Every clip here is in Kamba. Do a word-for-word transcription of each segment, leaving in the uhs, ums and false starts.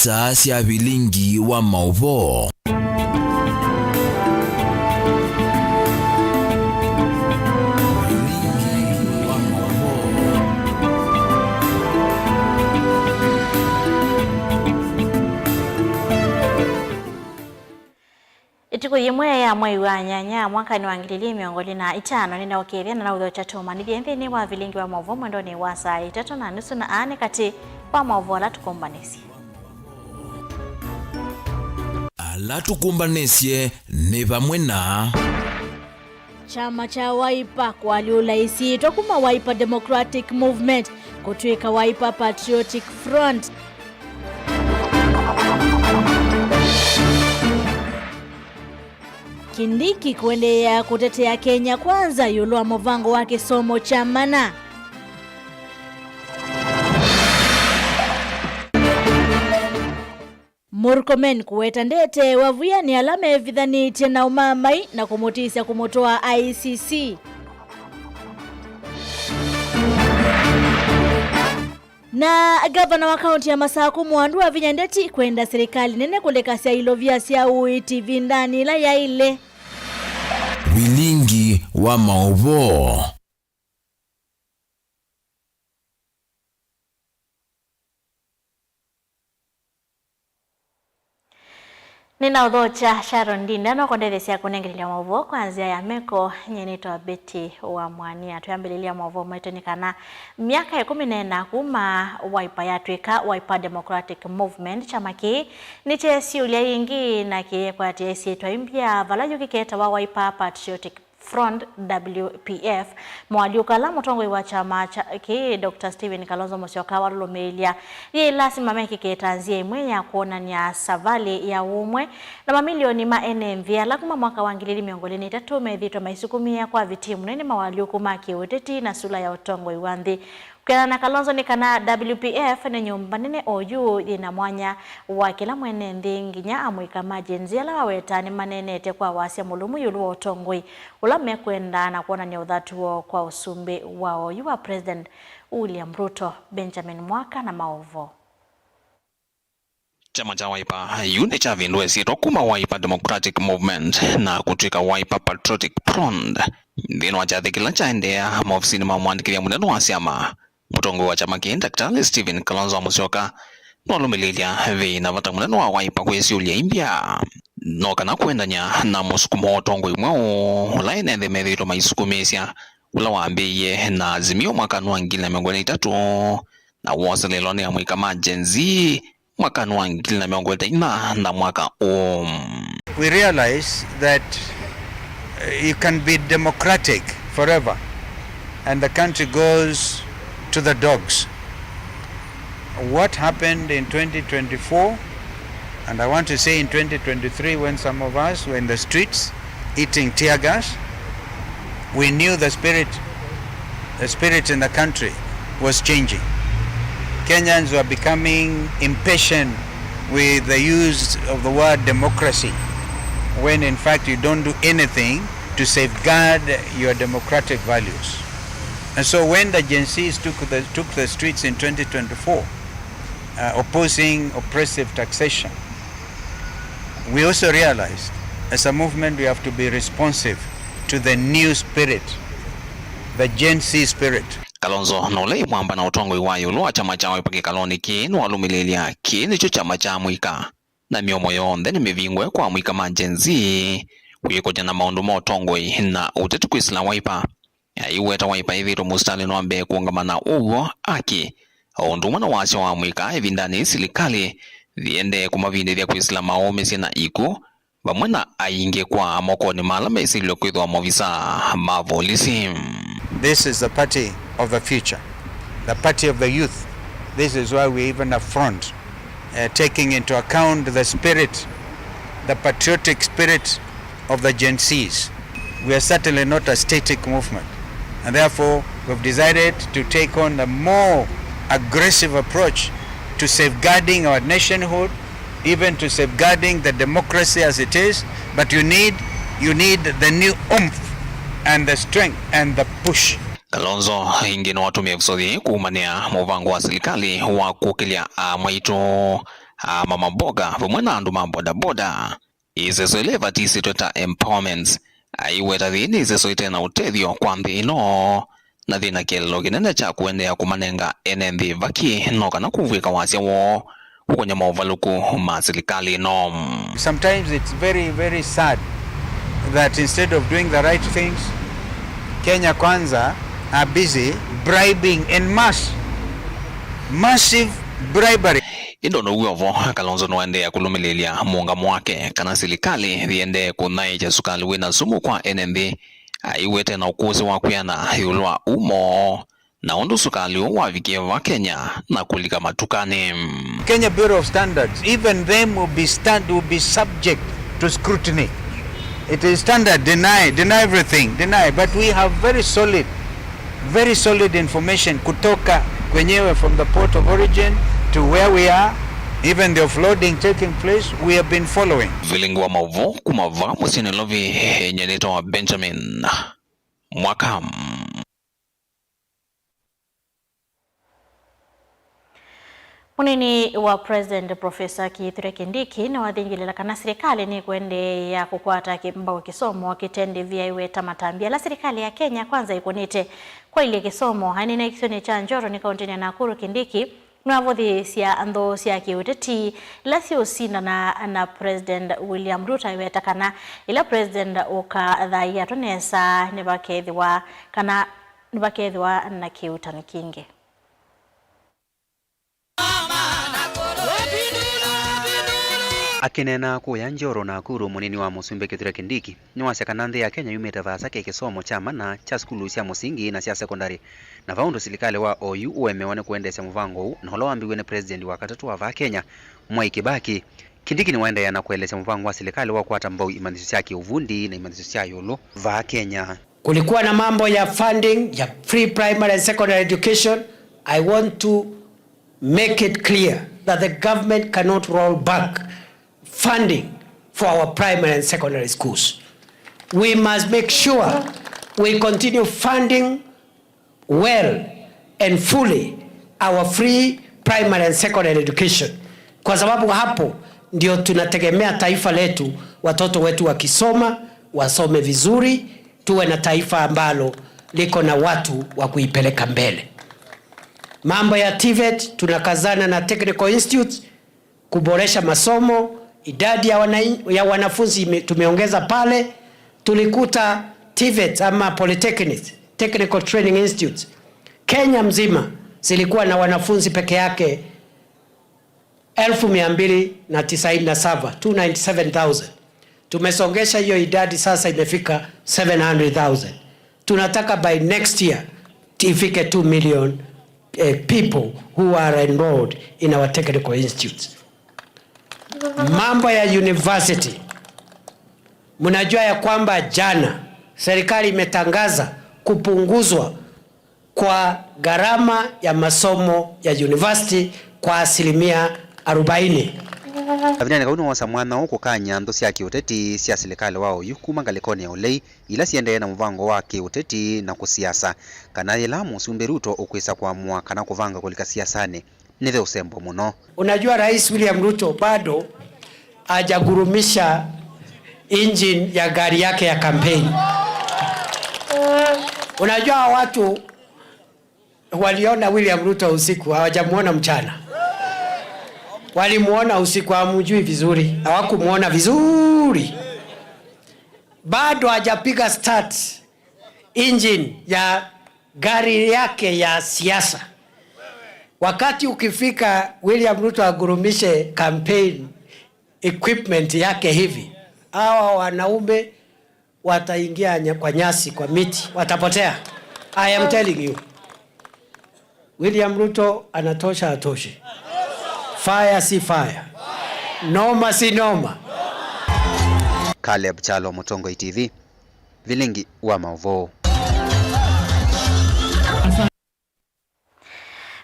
Ata sya vilingi wa maũvoo. Vilingi wa maũvoo. Ĩtukũ yĩmwe ya mwei wa nyanya mwakanĩ wa ngili ili mĩongo ĩlĩ na itano, nĩnaũkĩĩthya na naũthokya tũmanyĩthye nthĩnĩ wa vilingi wa maũvoo mwendonĩ wa saa itatũ na nusu, na aa nĩ katĩ wa maũvoo ala tũkũmbanĩsye. Ala tũkũmbanĩsye nĩ vamwe na. Kyama kya Wiper kũalyũla ĩsyĩtwa kuma Wiper Democratic Movement kũtw'ĩka Wiper Patriotic Front. Kindiki kũendeea kũtetea Kenya Kwanza ĩũlũ wa mũvango wa kĩsomo kya mana. Murkomen kũweta ndeteewa vũya nĩ ala mevithanĩtye na ũmamai na kũmũtĩsya kũmũtwaa I C C. Na ngavana wa kaunti ya Masakũ Mwandu avinya ndeti kwenda silikalĩ nene kũlekasya ilovia sya ũiiti ĩvindanĩ yĩla yaĩle. Vilingi wa maũvoo. Nĩnaũthokya Sharon Ndinda nũkũndetheesya kũnengelelya maũvoo kwa nzĩa ya meko. Nyie nĩtawa Betty wa Mwania. Twĩambĩlĩlya maũvoo maitũ nĩ kana myaka ĩkũmi na ĩna kuma Wiper yatw'ĩka Wiper Democratic Movement, kyama kĩĩ nĩkyeesyũlya ĩngĩ na kĩyekwatĩa ĩsyĩtwa ĩmbya, vala yu kĩketawa Wiper Patriotic Front, W P F, moalyũko ala mũtongoi wa kyama kya kĩĩ, Doctor Stephen Kalonzo Musyoka walũlũmĩĩlya. Yĩ lasima mekĩke ta nzĩa ĩmwe ya kwonany'a savalĩ ya ũmwe, na mamilioni ma ene nthĩ ala kuma mwaka wa ngili ili mĩongo ĩlĩ na itatũ methĩĩtwe maisukumĩĩa kwa vitii mũnene mawalyũku ma kĩũteti na sula ya ũtongoi wa nthĩ. Kwĩanana na Kalonzo nĩ kana W P F nĩ nyũmba nene oyu yĩ na mwanya wa kĩla mwene nthĩ, nginya amũika ma Gen Z ala wawetaa nĩmaneenete kwa wasya mũlũmu ĩũlũ wa ũtongoi ũla mekwenda na kwonany'a ũthatu woo kwa ũsumbĩ wa oyu wa President William Ruto. Benjamin Mwaka na maũvoo. Kyama kya Wiper yu nĩkyavindũa ĩsyĩtwa kuma Wiper Democratic Movement na kũtw'ĩka Wiper Patriotic Front. Nthĩnĩ wa kyathĩ kĩla kyaendeea maovisinĩ ma mũandĩkĩthya mũnene wa syama, mũtongoi wa kyama kĩĩ, Ndakĩtalĩ Stephen Kalonzo Musyoka, nĩwalũmĩlĩĩlya vĩĩ na vata mũnene wa Wiper kwĩsyũlya imbya no kana kũendany'a na mũsukumo wa ũtongoi mweũ ũla ene nthĩ methĩĩtwe maisukumĩĩsya, ũla wambĩĩie na Azimio mwakanĩ wa ngili na mĩongo ĩlĩ na itatũ na woselelwa nĩ amũika ma Gen Z mwakanĩ wa ngili na mĩongo ĩlĩ na inya na mwaka ũũ. We realize that, uh, you can be democratic forever and the country goes to the dogs. What happened in twenty twenty-four, and I want to say in twenty twenty-three, when some of us were in the streets eating tear gas, we knew the spirit, the spirit in the country was changing. Kenyans were becoming impatient with the use of the word democracy, when in fact you don't do anything to safeguard your democratic values. And so when the Gen Zs took the, took the streets in twenty twenty-four, uh, opposing oppressive taxation, we also realized, as a movement, we have to be responsive to the new spirit, the Gen Z spirit. Kalonzo, na ũla ĩ mwamba na ũtongoi wa ĩũlũ wa kyama kya Wiper kĩkalonĩ kĩĩ, nĩwalũmĩlĩĩlya kĩĩ nĩkyo kyama kya amũika, na mĩomo yonthe nĩmĩvingũe kwa amũika ma Gen Z kwĩkũlya na maũndũ ma ũtongoi na ũteti kwĩsĩla Wiper. Aiweta Wiper ĩthĩĩtwe mũsitalĩnĩ wa mbee kũũngama na ũw'o, aki, o ũndũ ũmwe na wasya wa amũika ĩvindanĩ yĩĩ silikalĩ yĩendee kũmavindĩthya kwĩsĩla maũmĩsye na ikw'ũ, vamwe na aingĩ kwa mokonĩ ma ala mesilw'e kwĩthĩwa maovisaa ma volisi. This is the party of the future, the party of the youth. This is why we even affront, uh, taking into account the spirit, the patriotic spirit of the Gen Zs. We are certainly not a static movement, and therefore we've decided to take on a more aggressive approach to safeguarding our nationhood, even to safeguarding the democracy as it is, but you need, you need the new oomph and the strength and the push. Kalonzo ĩngĩ nĩwatũmie ĩvuso yĩĩ kũumanĩa mũvango wa silikalĩ wa kũkĩlya aa mwaitũ a mama mboga, vamwe na andũ ma bodaboda. Ĩseso ĩla ĩvatisĩtwe ta empowerments, aiweta yĩĩ nĩ ĩseso ĩte na ũtethyo kwa nthĩ ĩno, na yĩna kĩeleelo kĩnene kya kũendeea kũmanenga ene nthĩ vaki no kana kũvw'ĩka wasya woo ũkony'a maũvalũku ma silikalĩ ĩno. Sometimes it's very, very sad that instead of doing the right things, Kenya Kwanza are busy bribing en masse, massive bribery. Ĩndĩ o na ũu wĩ o vo, Kalonzo nũendeea kũlũmĩlĩĩlya mũũngamo wake kana silikalĩ yĩendee kũthaĩĩkya sukalĩ wĩ na sumu kwa ene nthĩ, aiwete na ũkũsĩ wa kwĩana ĩũlũ wa umo na ũndũ sukalĩ ũũ wavikie va Kenya na kũlika matukanĩ. Kenya Bureau of Standards, even them will be stand, will be subject to scrutiny. It is standard, deny, deny everything, deny. But we have very solid, very solid information kutoka kwenyewe, from the port of origin to where we are, even the offloading taking place, we have been following. Vilingi wa maũvoo kuma vaa mũsyĩ Nairobi, nyie nĩtawa Benjamin Mwaka. Mũnini wa President Professor Kithure Kindiki nĩwathingĩlĩla kana silikalĩ nĩkũendeea kũkwata kĩ-, mbau kĩsomo kĩtendĩvĩaĩwe ta matambya ala silikalĩ ya Kenya Kwanza ĩkũnĩte kwaĩlya kĩsomo. Aineena kĩsionĩ kya Njoro nĩ kaũntĩnĩ ya Nakuru, Kindiki nĩwavũthĩĩsya nthũ sya kĩũteti ila siũsindana na President William Ruto, aiweta kana ĩla President ũkathaĩĩatwe nesa nĩvakethĩwa kana nĩvakethĩwa na kĩuutani kingĩ. Akĩneena kũya Njoro, Nakuru, mũnini wa mũsumbĩ Kithure Kindiki nĩwasya kana nthĩ ya Kenya yumĩte vaasa ke kĩsomo kya mana kya sukulu sya mũsingi na sya sekondalĩ, na va ũndũ silikalĩ wa oyu ũemewa nĩ kũendeesya mũvango ũũ na ũla wambiw'e nĩ President wa katatũ wa vaa Kenya, Mwai Kibaki. Kindiki nĩwaendeea na kũelesya mũvango wa silikalĩ wa kũkwata mbau imanyĩsyo sya kĩũvundi na imanyĩsyo sya ĩũlũ vaa Kenya. Kulikuwa na mambo ya funding ya free primary and secondary education. I want to make it clear that the government cannot roll back funding for our primary and secondary schools. We must make sure we continue funding well and fully our free primary and secondary education, kwa sababu hapo ndio tunategemea taifa letu, watoto wetu wakisoma, wasome vizuri, tuwe na taifa ambalo liko na watu wa kuipeleka mbele. Mambo ya TVET, tunakazana na technical institutes kuboresha masomo, idadi ya wana-, ya wanafunzi ime-, tumeongeza pale. Tulikuta TVET ama polytechnics, technical training institutes, Kenya mzima zilikuwa na wanafunzi peke yake elfu mia mbili na tisaini na saba, two ninety seven thousand. Tumesongesha hiyo idadi, sasa imefika seven hundred thousand. Tunataka by next year ifike two million, eh, people who are enrolled in our technical institutes. Mambo ya university, mnajua ya kwamba jana serikali imetangaza kupunguzwa kwa gharama ya masomo ya university kwa asilimia arobaini. Kavindanĩ kau nĩwosa mwanya ũũ kũkany'a nthũ sya kĩũteti sya silikalĩ wa oyu kuma ngalĩkonĩ ya ũlei ila siendee na mũvango wa kĩũteti na kũsiasa, kana yĩla Mũsumbĩ Ruto ũkwĩsa kũamũa kana kũvanga kũlika siasanĩ nĩve ũsembo mũno. Unajua, Rais William Ruto bado hajagurumisha engine ya gari yake ya kampeni. Unajua, watu waliona William Ruto usiku, hawajamuona mchana. Walimuona usiku, hawamjui vizuri, hawakumuona vizuri. Bado hajapiga start engine ya gari yake ya siasa. Wakati ukifika, William Ruto agurumishe campaign equipment yake hivi, hawa wanaume wataingia nya-, kwa nyasi, kwa miti, watapotea. I am telling you. William Ruto anatosha, atoshi. Fire si fire. Noma si noma. Caleb Kyalo, Mũtongoi T V, vilingi wa maũvoo.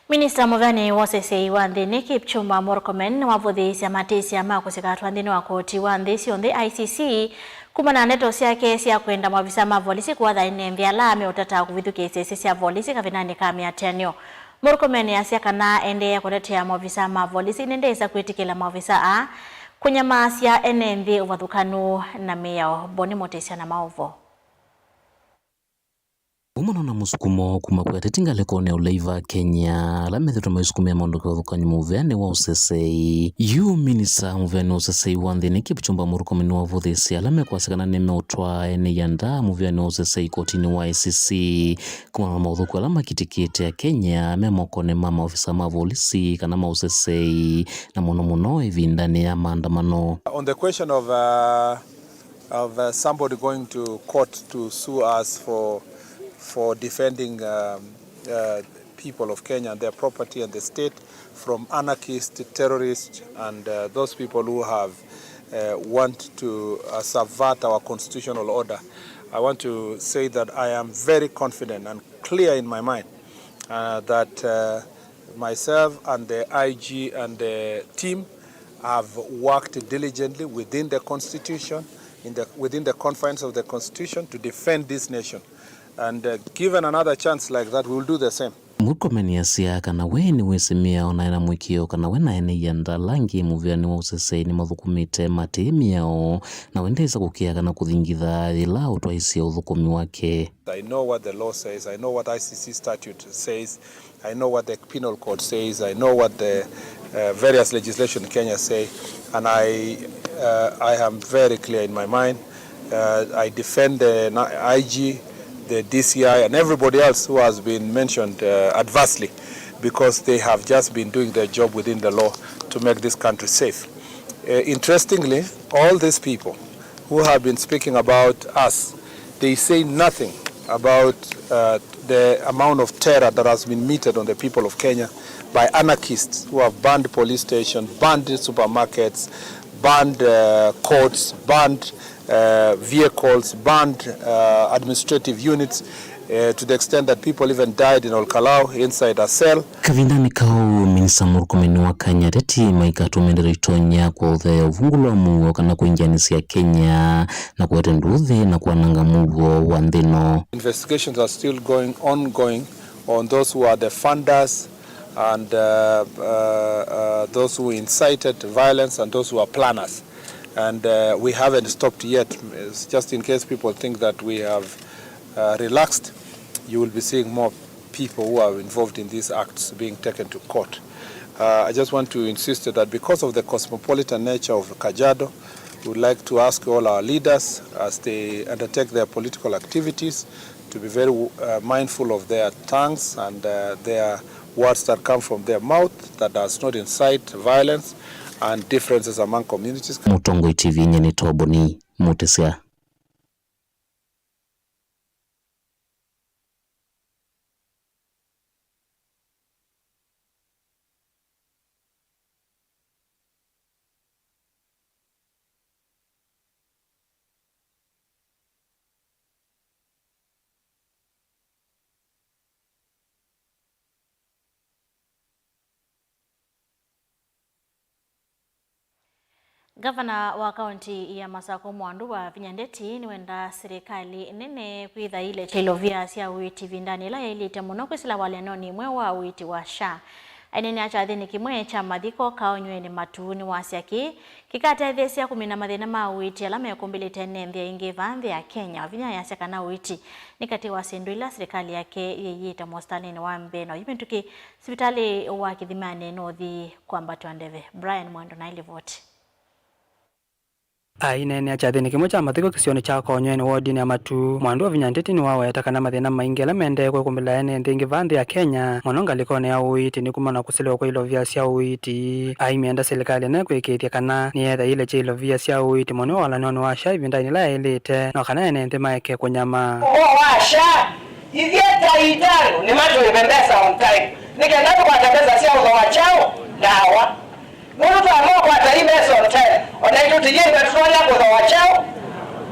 Minista mũvĩanĩ wa ũseseĩ wa nthĩnĩ Kipchumba Murkomen nĩwavũthĩĩsya matĩsya ma kũsika atwaanthĩnĩ wa koti wa nthĩ syonthe, I C C, kumana na ndeto syake sya kwenda maovisa ma volisi kũatha ene nthĩ ala meũtata kũvithũkĩa isese sya volisi kavindanĩ ka mĩatĩanĩo. Murkomen asya kana endeea kũtetea maovisa ma volisi, nĩndeĩsa kwĩtĩkĩla maovisa aa kũnyamaasya ene nthĩ ũvathũkanu na mĩao. Boni Mũtĩsya na maũvoo. Umana na mũsukumo kuma kwĩ ateti ngalĩkonĩ ya ũleiva Kenya, ala methĩtwe maisukumĩa maũndũ kĩvathũkany'o mũvĩanĩ wa ũsesei. Yu minista mũvĩanĩ wa ũsesei wa nthĩnĩ Kipchumba Murkomen nĩwavũthĩĩsye ala mekwasya kana nĩmeũtwaa ene ianda mũvĩanĩ wa ũsesei kotinĩ wa I C C kumana na maũthũku ala makitĩkĩte Akenya me mokonĩ ma maovisa ma volisi kana ma ũsesei, na mũno mũno ĩvindanĩ ya maandamano. On the question of, uh, of, uh, somebody going to court to sue us for, for defending, um, uh, people of Kenya and their property and the state from anarchists, terrorists, and, uh, those people who have, uh, want to, uh, subvert our constitutional order. I want to say that I am very confident and clear in my mind, uh, that, uh, myself and the I G and the team have worked diligently within the constitution, in the, within the confines of the constitution, to defend this nation. And, uh, given another chance like that, we will do the same. Murkomen asya kana we nĩwĩsĩ mĩao na ena mũĩkĩĩo kana we na ene ianda ala angĩ mũvĩanĩ wa ũsesei nĩmathũkũmĩte matĩ mĩao, na we ndesa kũkĩa kana kũthingitha yĩla ũtwaĩsye ũthũkũmi wake. I know what the law says. I know what I C C statute says. I know what the penal code says. I know what the, uh, various legislation in Kenya say. And I, uh, I am very clear in my mind. Uh, I defend the na-, I G, the D C I, and everybody else who has been mentioned, uh, adversely, because they have just been doing their job within the law to make this country safe. Uh, interestingly, all these people who have been speaking about us, they say nothing about, uh, the amount of terror that has been meted on the people of Kenya by anarchists who have burned police stations, burned supermarkets, burned, uh, courts, burned, uh, vehicles, burned, uh, administrative units, uh, to the extent that people even died in Olkalau inside a cell. Kavindanĩ kau, Minista Murkomen nĩwakany'a ateti maikatũmĩe ndeto itonya kũtheea ũvungũlo wa mũuo kana kũingĩanĩsya Kenya na kũete nduthi na kwananga mũuo wa nthĩ ĩno. Investigations are still going, ongoing on those who are the funders and, uh, uh, uh, those who incited violence and those who are planners. And, uh, we haven't stopped yet. It's just in case people think that we have, uh, relaxed, you will be seeing more people who are involved in these acts being taken to court. Uh, I just want to insist that because of the cosmopolitan nature of Kajiado, we would like to ask all our leaders, as they undertake their political activities, to be very, uh, mindful of their tongues and, uh, their words that come from their mouth that does not incite violence and differences among communities. Mũtongoi T V nyie nĩ Toboni Mũtĩsya. Ngavana wa kaunti ya Masakũ Mwandu Wavinya Ndeti nĩwendaa silikalĩ nene kwĩtha iilyĩ kya ilovia sya ũiiti ĩvindanĩ yĩla yaĩlĩte mũno kwĩsĩla walyanonĩ mweũ wa ũiiti wa SHA. Aineenea kyathĩnĩ kĩmwe kya mathiko Kaonywenĩ Matuu nĩwasya kĩĩ kĩkatetheesya kũmina mathĩna ma ũiiti ala mekũmbĩlĩte ene nthĩ aingĩ vaa nthĩ ya Kenya. Wavinya ayasya kana ũiiti nĩ katĩ wa syĩndũ ila silikalĩ yake yĩiĩte mositalĩnĩ wa mbee na yu mĩtũkĩ sivitalĩ wa Kĩthimanĩ nũthi kwambatw'a ndeve. Brian Mwendo na ĩlivoti. Aineenea kyathĩnĩ kĩmwe kya mathiko kĩsionĩ kya Konyweni wodinĩ ya Matuu, Mwandu Wavinya Ndeti nĩwaweta kana mathĩna maingĩ ala maendee kwĩkũmbĩla ene nthĩ ingĩ vaa nthĩ ya Kenya, mũno ngalĩkonĩ ya ũiiti, nĩ kuma na kũselewa kwa ilovia sya ũiiti. Aimyenda silikalĩ nene kwĩkĩĩthya kana nĩyetha iilyĩ kya ilovia sya ũiiti mũno walanonĩ wa SHA ĩvindanĩ yĩla yaĩlĩte, na kana ene nthĩ maeke kũnyama. Ũvoo wa SHA, ithyĩ ta itanũ nĩmatũĩve mbesa on time, nĩ kenda tũkwate mbesa sya ũthooa kyaũ? Ndawa. Nũndũ twamũa kwata i mbesa on time, o naitũ tũyĩw'a tũtonya kũthooa kyaũ?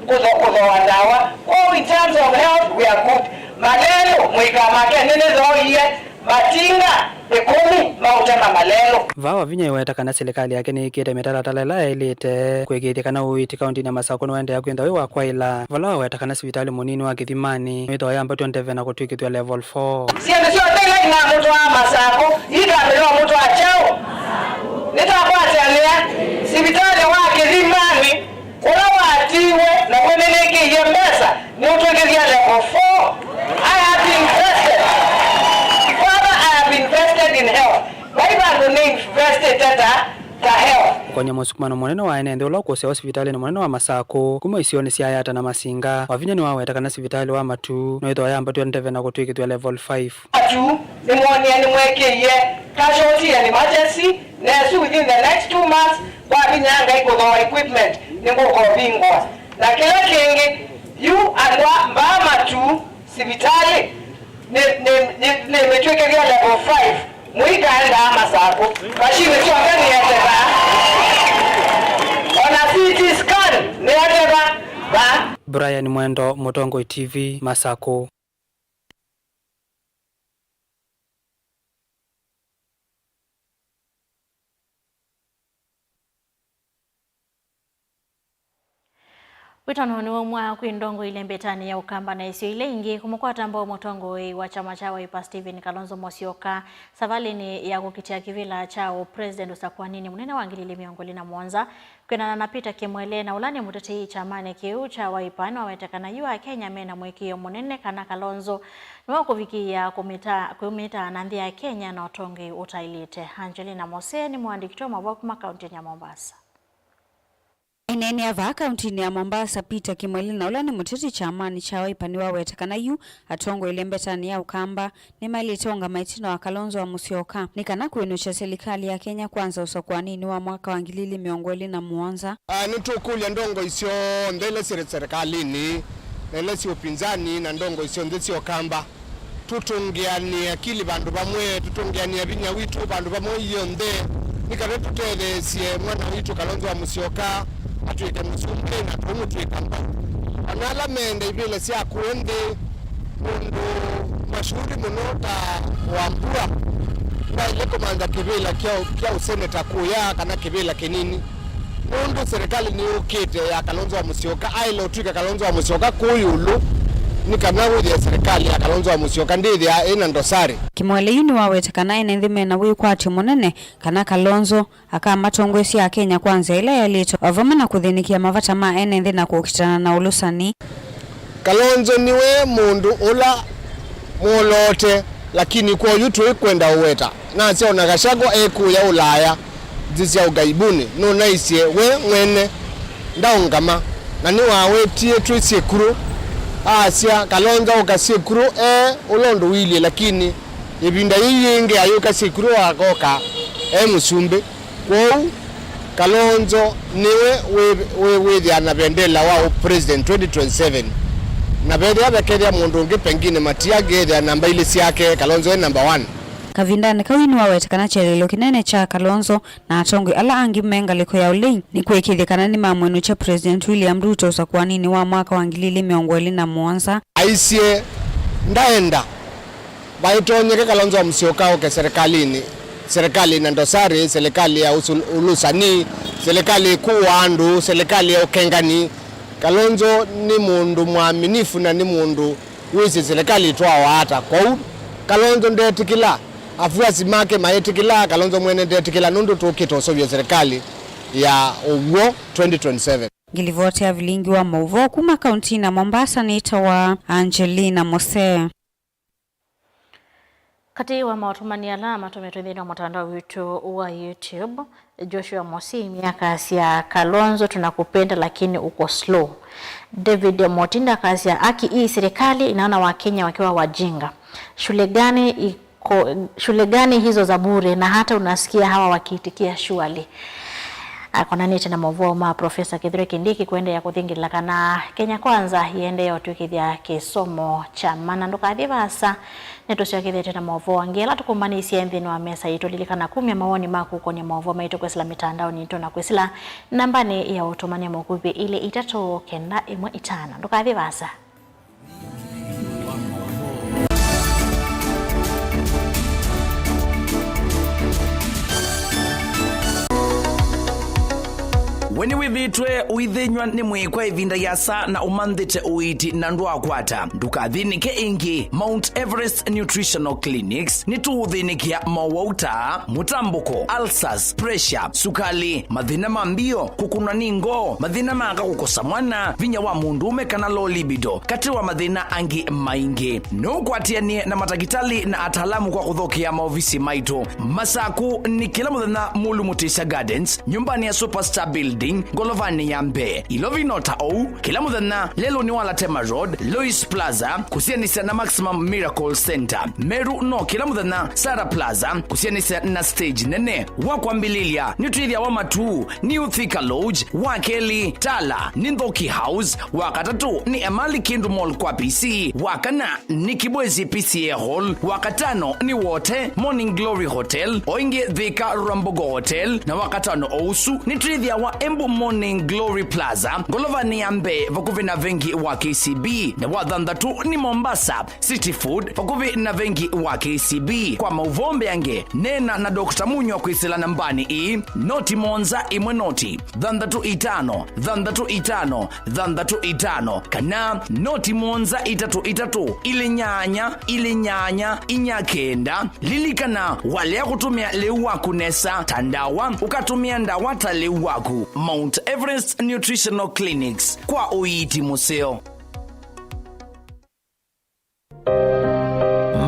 Kũtho-, kũthooa ndawa. Kwoou in terms of health, we are good. Malelũ, mũikamake, nĩnĩthooie Matinga ĩkũmi ma ũtema malelũ. Vaa Wavinya ĩweta kana silikalĩ yake nĩĩkĩĩte mĩtalatala ĩla yaĩlĩte kũĩkĩĩthya kana ũiiti kaũntĩnĩ ya Masakũ nĩwaendeea kwĩthĩwa wĩ wa kwaĩla, vala waweta kana sivitalĩ mũnini wa Kĩthimanĩ nĩwĩthĩwa yambatw'a ndeve na kũtw'ĩkĩthw'a level four. Syĩndũ syonthe ila inamũtwaa Masakũ, ikambĩlĩwa mũtwaa kyaũ? Nĩtakwatĩanĩa sivitalĩ wa Kĩthimanĩ. Ũla watiiwe naw'o nĩnĩkĩie mbesa nĩũtw'ĩkĩthya level four. I have invested. Father, I have invested in health. Vai vandũ nĩ investĩte ta, ta health. Kũkony'a mũsukumano mũnene wa ene nthĩ ũla ũkũsyawa sivitalĩnĩ mũnene wa Masakũ kuma isionĩ sya Yata na Masinga, Wavinya nĩwaweta kana sivitalĩ wa Matu nĩwĩthĩwa yambatw'a ndeve na kũtw'ĩkĩthw'a level five. Matu nĩmwonie nĩmwekĩie casualty and emergency, na ĩsu within the next two months, kwavinya Ngai kũthooa equipment, nĩngũka ũvingũa. Na kĩla kĩngĩ, yu andũ a mbaa Matu sivitalĩ nĩ, nĩ, nĩ, nĩmĩtw'ĩkĩthya level five. Mũikaendaa Masakũ. Mashini syonthe nĩete vaa. Ona C T scan nĩete va, va. Brian Mwendo, Mũtongoi T V, Masakũ. Wĩtano nĩwaumwa kwĩ ndongoi ile mbetanĩ ya Ũkamba na isio ila ingĩ kũmũkwata mbau mũtongoi wa kyama kya Wiper Stephen Kalonzo Musyoka savalĩnĩ ya kũkitĩa kĩvĩla kya ũpresident ũsakũaninĩ mũnene wa ngili ili mĩongo ĩlĩ na mũonza. Kwĩanana na Peter Kimwele, na ũla nĩ mũtetei kyamanĩ kĩu kya Wiper, nĩwaweta kana yu Akenya mena mũĩkĩĩo mũnene kana Kalonzo nĩwakũvikĩĩa kũmĩta, kũmĩtaa na nthĩ ya Kenya na ũtongoi ũtaĩlĩte. Angelina Mose nĩ mũandĩki wa maũvoo kuma kaũntĩnĩ ya Mombasa. Aineenea vaa kaũntĩnĩ ya Mombasa, Peter Kimwele, na ũla nĩ mũteti kyamanĩ kya Wiper, nĩwaweta kana yu atongoi ile mbetanĩ ya Ũkamba nĩmaĩlĩte ũngama ĩtina wa Kalonzo wa Musyoka nĩ kana kwĩnũkya silikalĩ ya Kenya Kwanza ũsakũaninĩ wa mwaka wa ngili ili mĩongo ĩlĩ na mũonza. Ah, nĩtũkũlya ndongoi syonthe ila syĩ serikalĩnĩ na ila syĩ ũpinzani na ndongoi syonthe sya Ũkamba, tũtũngĩanĩe akili vandũ vamwe, tũtũngĩanĩe vinya witũ vandũ vamwe ionthe, nĩ kana tũtetheesye mwana witũ Kalonzo wa Musyoka atw'ĩke mũsumbĩ na tũmũtw'ĩka mbau. Ona ala meenda ivĩla sya kũũ nthĩ, mũndũ mashuhuri mũno ta Wambua ndaĩle kũmantha kĩvĩla kya, kya ũseneta kũya kana kĩvĩla kĩnini, nũndũ serikali nĩyũkĩte ya Kalonzo wa Musyoka, aĩle ũtw'ĩka Kalonzo wa Musyoka kũũ ĩũlũ, nĩ kana wĩthĩe serikali ya Kalonzo wa Musyoka ndĩthĩaa ĩna ndosari. Kimwele yu nĩwaweta kana ene nthĩ mena wĩkwatyo mũnene kana Kalonzo akamatongoesya Akenya kwa nzĩa ĩla yaĩlĩte, o vamwe na kũthĩnĩkĩa mavata ma ene nthĩ na kũkitana na ũlũsani. Kalonzo nĩwe mũndũ ũla mwoloote, lakini kwoyu tũikwenda ũweta. Nasya ona Gachagua ekũya Ũlaya, nthĩ sya ũgaibunĩ, nũnaisye we mwene ndaũngama, na nĩwawetie twĩ syĩkũlũ, asya Kalonzo ũka syĩkũlũ e ũla ũndũ ũilyĩ, lakini ĩvinda yĩu yĩngĩ ayũka syĩkũlũ akoka e mũsumbĩ. Kwoou, Kalonzo nĩwe wĩ, wĩ, wĩthĩa na vendela wa ũ president twenty twenty-seven. Na vethĩa vekethĩa mũndũ ũngĩ pengine Matia ngethĩa namba ilĩ syake, Kalonzo e number one. Kavindanĩ kau nĩwaweta kana kyelelo kĩnene kya Kalonzo na atongoi ala angĩ me ngalĩko ya ũlei nĩ kũĩkĩĩthya kana nĩmamwĩnũkya President William Ruto ũsakũaninĩ wa mwaka wa ngili ilĩ mĩongo ĩlĩ na mũonza. Aisye ndaenda vaitonyeke Kalonzo wa Musyoka oke serikalini, serikali na ndosari, serikali ya usul-, ulusani, serikali ĩkũaa andũ, serikali ya ũkengani. Kalonzo nĩ mũndũ mwaminifu na nĩ mũndũ wĩsĩ serikali ĩtwawa ata. Kwoou Kalonzo ndetĩkĩla, afuasi make maĩtĩkĩla, Kalonzo mwene ndetĩkĩla, nũndũ tũkĩte ũseũvya serikali ya ũw'o twenty twenty-seven. Ngilivoti ya vilingi wa maũvoo kuma kauntinĩ ya Mombasa nĩtawa Angelina Mose. Katĩ wa maũtũmani ala matũmĩtwe nthĩnĩ wa mũtandao witũ wa YouTube, Joshua Mosimi akasya, "Kalonzo tunakupenda lakini uko slow." David Motinda akasya, "Haki hii serikali inaona Wakenya wakiwa wajinga. Shule gani iko, shule gani hizo za bure na hata unasikia hawa wakiitikia surely?" Akonanĩte na maũvoo ma Profesa Kithure Kindiki kũendeea kũthingĩlĩla kana Kenya Kwanza ĩendee ũtw'ĩkĩthya kĩsomo kya mana. Ndũkathi vaasa, nĩtũsyokethete na maũvoo angĩ ala tũkũmbanĩisye nthĩnĩ wa mesa yitũ. Lilikana kumya mawoni maku ũkony'a maũvoo maitũ kwĩsĩla mĩtandaonĩ yitũ na kwĩsĩla nambanĩ ya ũtũmania mũkuvĩ ilĩ itatũ kenda ĩmwe itano. Ndũkathi vaasa. Nĩwĩthĩĩtwe ũithĩnyw'a nĩ mwĩĩ kwa ĩvinda yĩasa na ũmanthĩte ũiiti na ndwakwata? Ndũkathĩnĩke ĩngĩ. Mount Everest Nutritional Clinics nĩtũũthĩnĩkĩa mowau ta mũtambũko, ulcers, pressure, sukali, mathĩna ma mbio, kũkũnwa nĩ ngoo, mathĩna ma aka kũkosa mwana, vinya wa mũndũũme kana low libido, katĩ wa mathĩna angĩ maingĩ. No ũkwatĩanĩe na matakĩtalĩ na ataalamu kwa kũthokea maovisi maitũ. Masaku nĩ kĩla mũthenya Mulu Mutisya Gardens, nyũmbanĩ ya Superstar Building, ngolovanĩ ya mbee. Ilovi no ta ũu, kĩla mũthenya lelũnĩ wa Latema Road, Lois Plaza, kũsianĩsya na Maximum Miracle Center. Meru no kĩla mũthenya Sarah Plaza, kũsianĩsya na stage nene. Wa kwambĩlĩlya nĩ twĩthĩawa Matuu, New Thika Lodge, wa kelĩ Tala nĩ Nthoki House, wa katatũ nĩ Emali Kindu Mall kwa P C, wa kana nĩ Kibwezi P C A Hall, wa katano nĩ Wote Morning Glory Hotel, o ĩngĩ Thika Rwambogo Hotel, na wa katano o ũsu nĩ twĩthĩawa Embu Morning Glory Plaza, ngolovanĩ ya mbee vakuvĩ na vengi wa K C B, na wa thanthatũ nĩ Mombasa City Food, vakuvĩ na vengi wa K C B. Kwa maũvoo mbeange, neena na Doctor Munywa kwĩsĩla nambanĩ ĩĩ, noti mũonza ĩmwe noti, thanthatũ itano, thanthatũ itano, thanthatũ itano, kana noti mũonza itatũ itatũ, ilĩ nyanya, ilĩ nyanya, inya kenda. Lilikana, walea kũtũmĩa lĩu waku nesa ta ndawa, ũkatũmĩa ndawa ta lĩu waku. Mount Everest Nutritional Clinics, kwa ũiiti mũseo.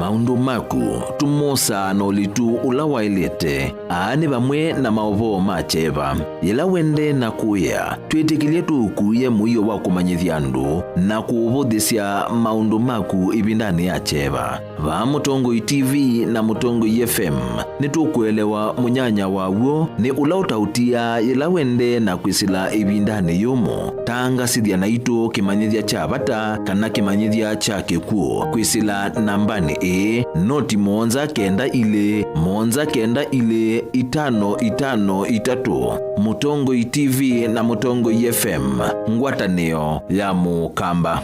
Maũndũ maku tũmosaa na ũlitu ũla waĩlĩte. Aa nĩ vamwe na maũvoo ma kyeva. Yĩla wendee na kũĩa, twĩtĩkĩlye tũũkuĩe mũio wa kũmanyĩthya andũ na kũũvũthĩsya maũndũ maku ĩvindanĩ ya kyeva. Vaa Mũtongoi T V na Mũtongoi F M, nĩtũkũelewa mũnyanya wa w'o nĩ ũla ũtaũtiaa yĩla wendee na kwĩsĩla ĩvindanĩ yũmũ. Tangasĩthya naitũ kĩmanyĩthya kya vata kana kĩmanyĩthya kya kĩkw'ũ kwĩsĩla nambanĩ ĩĩ, noti mũonza kenda ilĩ, mũonza kenda ilĩ, itano itano itatũ. Mũtongoi T V na Mũtongoi F M, ngwatanĩo ya Mũkamba.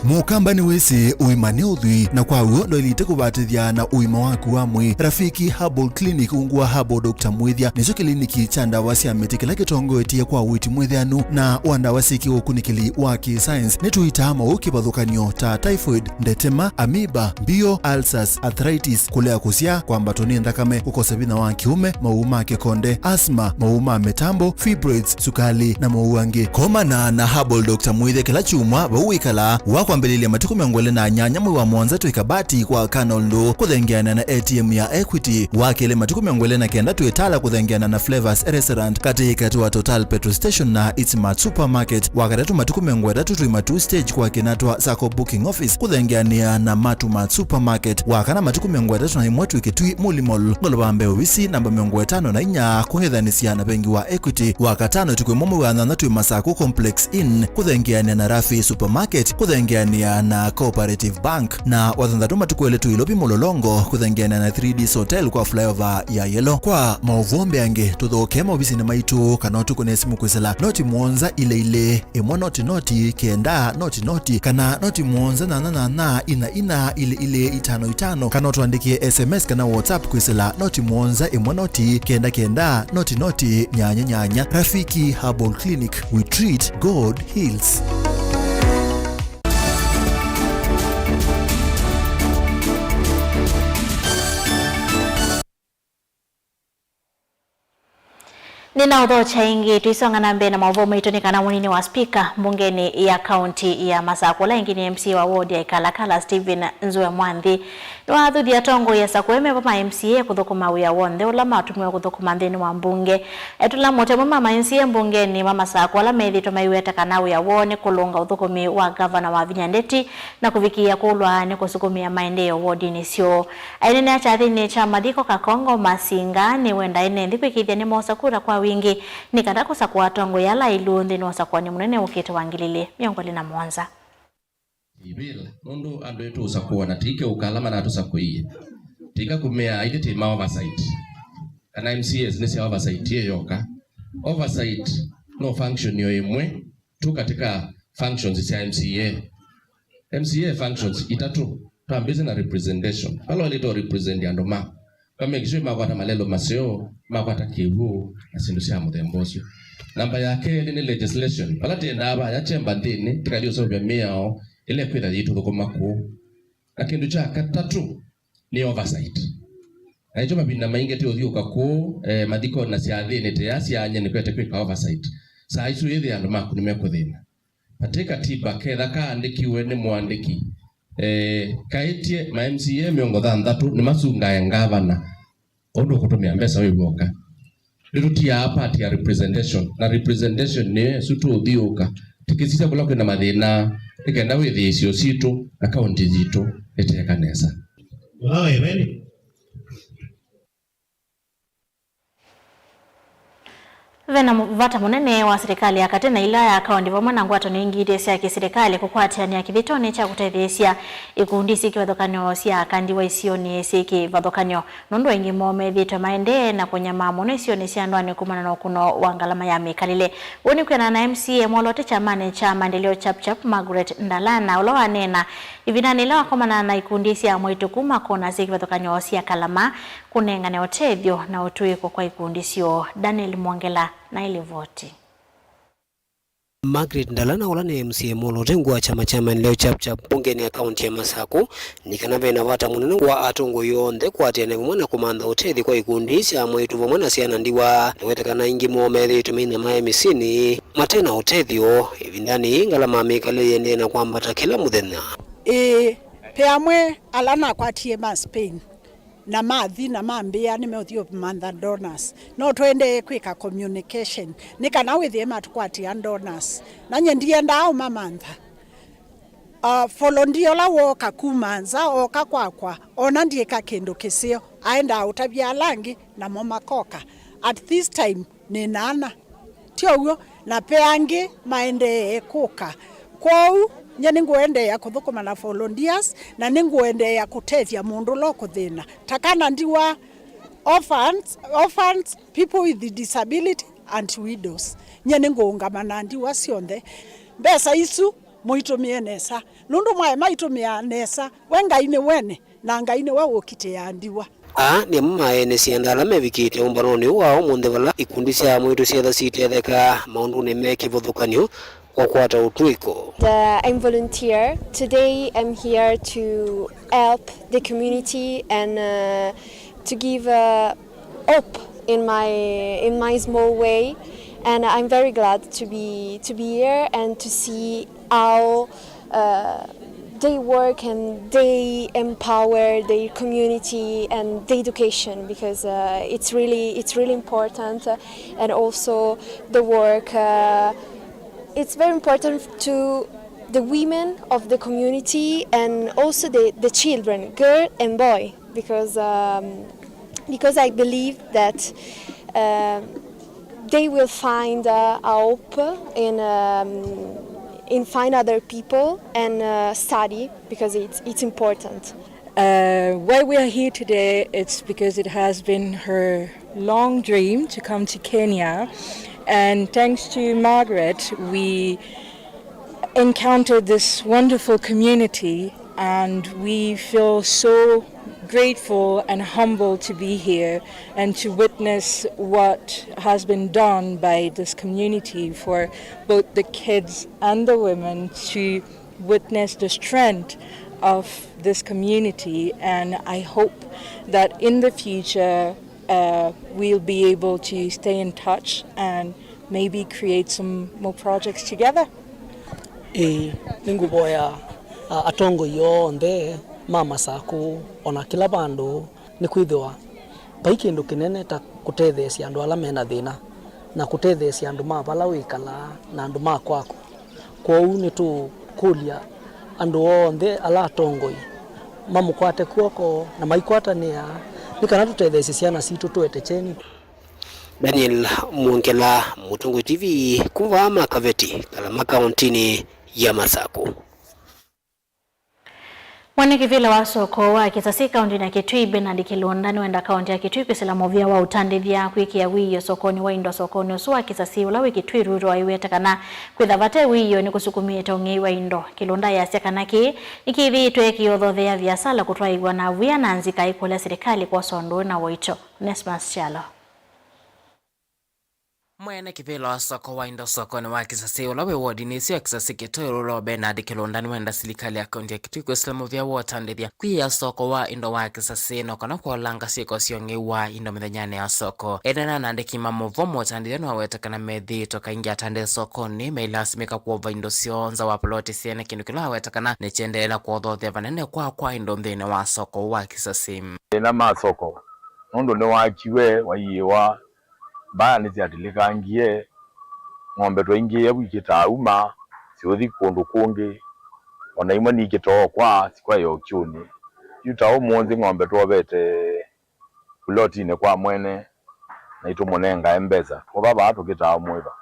Mũkamba nĩwĩsĩ ũima nĩ ũthwii, na kwa w'o ndwaĩlĩte kũvatĩthya na ũima waku wa mwĩĩ. Rafiki Herbal Clinic, ungu wa Herbal Doctor Mwĩthya, nĩkyo kĩliniki kya ndawa sya mĩtĩ kĩla kĩtongoetye kwa ũiiti mwĩtheanu na wa ndawa syĩ kĩũkunĩkĩli wa kĩ-science. Nĩtũitaa maũũ kĩvathũkany'o ta typhoid, ndetema, amoeba, mbio, ulcers, arthritis, kũlea kũsyaa, kwambatwa nĩ nthakame, kũkosa vinya wa kĩũme, maũũ ma kĩkonde, asthma, maũũ ma mĩtambo, fibroids, sukali, na maũũ angĩ. Komana na Herbal Doctor Mwĩthya kĩla kyumwa vau wĩkalaa, wa kwambĩlĩlya matukũ mĩongo ĩlĩ na nyanya mwei wa mũonza twĩ Kabati kwa Colonel Ndũ, kũthengeana na A T M ya Equity. Wa kelĩ matukũ mĩongo ĩlĩ na kenda twĩ Tala kũthengeana na Flavors Restaurant, katĩ katĩ wa Total Petrol Station na It's Mart Supermarket. Wa katatũ matukũ mĩongo ĩtatũ twĩ Matuu Stage kwa Kinatwa Sacco Booking Office, kũthengeanĩa na Matu Mart Supermarket. Wa kana matukũ mĩongo ĩtatũ na ĩmwe twĩ Kitui Muli Mall, ngolova mbee ovisi namba mĩongo ĩtano na inya, kũng'ethanĩsya na vengi wa Equity. Wa katano tukwĩ Mũmwe wa Nyanya twĩ Masaku Complex Inn, kũthengeanĩa na Rafi Supermarket, kũthengeanĩa na Cooperative Bank. Na wa thanthatũ matukũ elĩ twĩ Ilovi Mũlolongo, kũthengeanĩa na three Ds Hotel kwa flyover ya Yellow. Kwa maũvoo mbeange, tũthokee maovisinĩ maitũ kana ũtũkũne simũ kwĩsĩla noti mũonza ilĩ ilĩ, ĩmwe noti noti, kenda noti noti, kana noti mũonza nyanya nyanya, ina ina, ilĩ ilĩ, itano itano, kana ũtũandĩkĩe S M S kana WhatsApp kwĩsĩla noti mũonza ĩmwe noti, kenda kenda, noti noti, nyanya nyanya. Rafiki Herbal Clinic, we treat, God heals. Nĩnaũthokya ĩngĩ, tũisonga na mbee na maũvoo maitũ, nĩ kana mũnini wa spika mbungenĩ ya kaunti ya Masakũ, ũla ĩngĩ nĩ M C A wa ward ya Ikalakala, Stephen Nzue Mwanthi, nĩwathuthya atongoi asakũe meva ma M C A kũthũkũma wĩa w'onthe ũla matũmĩwe kũthũkũma nthĩnĩ wa mbunge. Etũla mũtemwe ma M C A mbungenĩ ma Masakũ ala methĩĩtwe maiweta kana wĩa woo nĩ kũlũnga ũthũkũmi wa ngavana Wavinya Ndeti na kũvikĩĩa kũlwa nĩ kũsukumĩa maendeeo wodinĩ syoo. Aineenea kyathĩnĩ kya mathiko, Kakongo Masinga nĩwendaa ene nthĩ kwĩkĩĩthya nĩmoosa kura kwa wingĩ nĩ kana kũsakũa atongoi ala aĩlu nthĩnĩ wa ũsakũani mũnene wũkĩte wa ngili ilĩ mĩongo ĩlĩ na mũonza. Ivĩla, nũndũ andũ ĩtũũsakũa na tĩike ũka ala manatũsakũie. Tĩika kũmea aitĩ tĩ ma oversight. Kana M C As nĩ sya oversight yĩ yoka. Oversight no function yo ĩmwe tu katika functions sya M C A. M C A functions itatũ. Twambĩĩsye na representation. Vala waĩlĩte ũ represent andũ maku. Ka make sure makwata malelũ maseo, makwata kĩw'ũ, na syĩndũ sya mũthemba ũsu. Namba ya kelĩ nĩ legislation. Vala tĩendaa vaya kyemba nthĩnĩ, tĩkathi ũseũvya mĩao ĩla ĩkwĩtha yĩitũthũkũma kũu. Na kĩndũ kya katatũ nĩ oversight. Na nĩkyo mavinda maingĩ tĩũthiũka kũu, eh, mathikonĩ na syathĩnĩ tĩ ya syany'e nĩkwete kwĩka oversight. Saa isu yĩthĩa andũ maku nĩmekũthĩna. Vatĩ katiba ketha kaandĩkiwe nĩ mũandĩki, eh, kaĩtye ma M C A mĩongo thanthatũ nĩmasungae ngavana. Ũndũ ũkũtũmĩa mbesa wĩ w'oka. Nĩtũtiaa part ya representation, na representation nĩyo ĩsu tũũthiũũka tũkĩsisya kũla kwĩna mathĩna, nĩ kenda wĩthĩe isio sitũ na kaunti yitũ ĩteeka nesa. Wow, Evelyn. Ve na vata mũnene wa silikalĩ ya katĩ na ila ya kaũntĩ vamwe na ngwatanĩo ingĩ ite sya kĩsilikalĩ kũkwatĩanĩa kĩthĩtonĩ kya kũtetheesya ikundi syĩ kĩvathũkany'o sya aka ndiwa isionĩ syĩ kĩvathũkany'o, nũndũ aingĩ moo methĩĩtwe maendee na kũnyamaa mũno isionĩ sya ndũanĩ kumana na ũkũno wa ngalama ya mĩkalĩle. Ũu nĩ kwĩanana na M C A Mwoloote kyamanĩ kya Maendeleo Chap Chap, Margaret Ndalana, ũla waneena ĩvindanĩ yĩla wakomana na ikundi sya mwaitũ kuma kona syĩ kĩvathũkany'o sya Kalama, kũnengane ũtethyo na ũtũĩko kwa ikundi syoo. Daniel Mwongela na ĩlivoti. Margaret Ndalana, ũla nĩ M C A Mwoloote ungu wa kyama kya Maendeleo Chap Chap mbungenĩ ya kaunti ya Masaku, nĩ kana ve na vata mũnene wa atongoi onthe kũatĩanĩa vamwe na kũmantha ũtethyo kwa ikundi sya mwaitũ vamwe na syana ndiwa. Nĩweta kana aingĩ moo methĩĩtwe mainyamaa mĩsyĩnĩ mate na ũtethyo, ĩvindanĩ yĩĩ ngalama ya mĩkalĩle yĩendee na kwambata kĩla mũthenya. Ĩĩ, ve amwe ala nakwatie ma Spain, na mathi na mambĩa nĩmeũthi ũmantha donors. No tũendee kwĩka communication nĩ kana wĩthĩe matũkwatĩa donors. Na nyie ndiendaa ũmamantha. Uh, volunteer ũla wooka kuma nza ooka kwakwa, ona ndyĩka kĩndũ kĩseo, aendaa ũtavya ala angĩ, namo makoka. At this time, nĩ na ana. Ti ũw'o, na ve angĩ maendee kũka. Kwoou, nyie nĩngũendeea kũthũkũma na volunteers, na nĩngũendeea kũtethya mũndũ ũla ũkũthĩna. Ta kana ndiwa, orphans, orphans, people with disability and widows. Nyie nĩngũũngama na ndiwa syonthe. Mbesa isu mũitũmĩe nesa. Nũndũ mwaema itũmĩaa nesa, we Ngai nĩ wene. Na Ngai nĩwe ũkitĩaa ndiwa. Aa nĩ amwe ma ene syanda ala mevikĩte ũmbanonĩ ũũ wa ũmũnthĩ vala ikundi sya mwaitũ syetha sitetheka maũndũnĩ me kĩvathũkany'o kwa kũkwata ũtũĩko. Uh, I'm volunteer. Today I'm here to help the community and, uh, to give, uh, hope in my, in my small way. And I'm very glad to be, to be here and to see how uh, they work and they empower their community and the education, because, uh, it's really, it's really important, uh, and also the work, uh, it's very important to the women of the community and also the, the children, girl and boy, because, um, because I believe that, um, they will find, uh, a hope in, um, in find other people and, uh, study, because it's, it's important. Uh, why we are here today, it's because it has been her long dream to come to Kenya, and thanks to Margaret, we encountered this wonderful community, and we feel so grateful and humbled to be here and to witness what has been done by this community for both the kids and the women, to witness the strength of this community. And I hope that in the future, uh, we'll be able to stay in touch and maybe create some more projects together. Ĩĩ, nĩngũvoya, a, atongoi onthe ma Masakũ, o na kĩla vandũ, nĩkwĩthĩwa vai kĩndũ kĩnene ta kũtetheesya andũ ala me na thĩna, na kũtetheesya andũ ma vala wĩkalaa na andũ ma kwaku. Kwoou nĩtũkũlya andũ onthe ala atongoi mamũkwate kw'oko na maikwatanĩa nĩ kana tũtetheesye syana sitũ tũete kyeni. Daniel Mwongela, Mũtongoi T V, kuma vaa Makaveti, Kalama, kaũntĩnĩ ya Masakũ. Mwene kĩvĩla wa soko wa Kĩsasĩ kaũntĩnĩ ya Kitui, Bernard Kĩlũnda, nĩwenda kaũntĩ ya Kitui kwĩsĩla mũvĩa wa ũtandĩthya kwĩkĩa wĩio sokonĩ wa indo sokonĩ ũsu wa Kĩsasĩ, ũla wĩ Kitui. Ruto aiweta kana kwĩtha vate wĩio nĩkũsukumĩte ũng'ei wa indo. Kĩlũnda ayasya kana kĩĩ nĩkĩthĩĩtwe kĩyothothea viasala kũtwaĩw'a na vwĩa na nzika aikũlya silikalĩ kwosa ũndũ ũũ na ũito. Onesmus Kyalo. Mwene kĩvĩla wa soko wa indo sokonĩ wa Kĩsasĩ, ũla wĩ wodinĩ ĩsu ya Kĩsasĩ Kitui, Ruto Bernard Kĩlũnda, nĩwenda silikalĩ ya kaũntĩ ya Kitui kwĩsĩla mũvĩa wa ũtandĩthya kwĩĩa soko wa indo wa Kĩsasĩ, no kana kũolanga syĩko sya ũng'ei wa indo mĩthenyanĩ ya soko. Ethĩwa na andĩki ma mũvoo, mũtandĩthya nĩwaweta kana methĩĩtwe kaingĩ atandĩthya sokonĩ mailasimĩka kũova indo syoo nza wa poloti syene, kĩndũ kĩla waweta kana nĩkyendeea kũothothya vanene kwa kwa indo nthĩnĩ wa soko wa Kĩsasĩ. Mathĩna ma soko, nũndũ nĩwakiwe, waiĩwa, mbaya nĩsyatilĩkangie, ng'ombe twaingĩĩa vu ikĩtaa uma, siũthi kũndũ kũngĩ, o na imwe niikĩtaa o kwa sikwaĩa ũkyũnĩ. Yu ta ũmũnthĩ ng'ombe twovete pulotinĩ kwa mwene, na itũmũnengae mbesa, twova vaa tũkĩtaa mũĩva,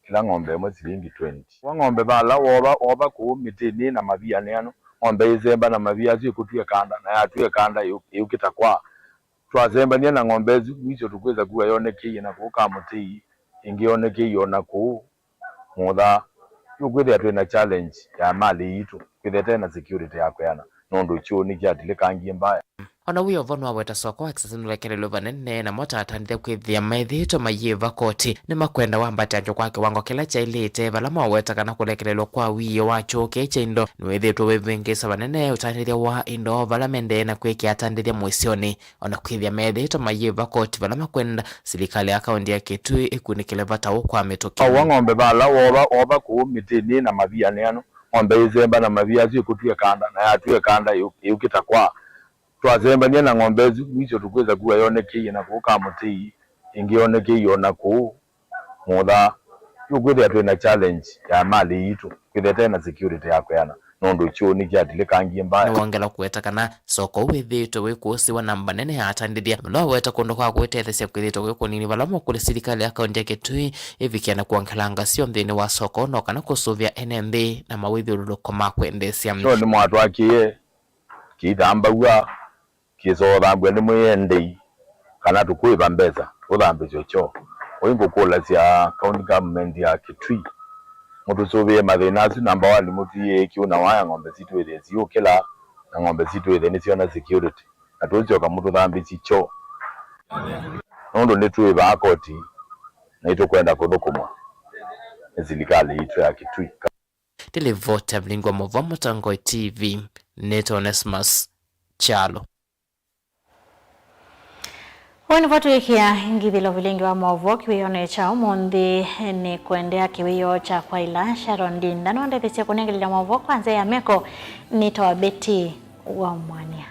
kĩla ng'ombe ĩmwe silingi twenty. Wa ng'ombe vala wova, wova kũu mĩtĩnĩ na mavia nĩano, ng'ombe ĩsemba na mavia asu ĩkũtw'e kanda, na yatw'e kanda ĩũ-, ĩũkĩta kwa. Twasembanie na ng'ombe ĩsu, mwisho tũkwĩsa kua yonekeie na kũu Kamũtĩi, ĩngĩ yonekeie o na kũu Mũtha. Yu kwĩthĩa twĩ na challenge ya malĩ yitũ, kwĩthĩa tena security ya kwĩana, nũndũ kyũũ nĩkyatilĩkangie mbaya. O na wĩ o vo, nĩwaweta soko wa Kĩsasĩ nũlekelelwe vanene, namo ta atandĩthya kwĩthĩa methĩĩtwe mayĩva koti nĩmakwenda wambatangyo kwa kĩwango kĩla kyaĩlĩte, vala maweta kana kũlekelelwa kwa wĩio wa kyũũ kĩĩ kya indo nĩwĩthĩĩtwe wĩvĩngĩĩsa vanene ũtandĩthya wa indo vala mendee na kwĩkĩa atandĩthya mũisyonĩ. O na kwĩthĩa methĩĩtwe mayĩva koti vala makwenda, silikalĩ ya kaũntĩ ya Kitui ĩkunĩkĩle vata ũũ kwa mĩtũkĩ. Wa ng'ombe vala wova, wova kũu mĩtĩnĩ na mavia nĩano, ng'ombe ĩsemba na mavia asu ĩkũtw'e kanda, na yatw'e kanda ĩũ-, ĩũkĩta kwa. Twasembanie na ng'ombe ĩsu, mwisho tũkwĩsa kua yonekeie na kũu Kamũtĩi, ĩngĩ yonekeie o na kũu Mũtha. Yu kwĩthĩa twĩ na challenge ya malĩ yitũ, kwĩthĩa tena security ya kwĩana, nũndũ kyũũ nĩkyatilĩkangie mbaya. Nĩwongela kũweta kana soko ũũ wĩthĩĩtwe wĩ kũsĩwa namba nene ya atandĩthya, na noweta kũndũ kwa kwĩtetheesya kwĩthĩĩtwe kwĩ kũnini, vala mokũlya silikalĩ ya kaũntĩ ya Kitui ĩvikĩe na kwongelanga syo nthĩnĩ wa soko, no kana kũsũvĩa ene nthĩ na mawĩthyũlũlũko ma kwendeesya. Kyoo nĩmwatwakĩe kĩitambaw'a, kĩsothambw'a nĩ mwĩendei, kana tũkwĩva mbesa tũthambĩsyo kyoo. Ũu ngũkũlasya county government ya Kitui, mũtũsũvĩe mathĩna asu. Namba one, mũtwĩe kĩu na waya ng'ombe sitũ ĩthĩe siũkĩla, na ng'ombe sitũ ĩthĩe nĩsyona security, na tũsyoka mũtũthambĩsye kyoo, nũndũ nĩtwĩ vaa koti na nĩtũkwenda kũthũkũmwa nĩ silikalĩ yitũ ya Kitui. Nĩ livoti ya Vilingi wa Mauvoo Mũtongoi T V, nĩtawa Onesmus Kyalo. Ũũ nĩvo tũĩkĩa ngithĩlo Vilingi wa Mauvoo kĩwĩonĩ kya ũmũnthĩ. Nĩ kũendeea kĩwĩoo kya kwaĩla, Sharon Ndinda nũndetheesye kũnengelelya mauvoo kwa nzĩa ya meko. Nĩtawa Betty Waumwania.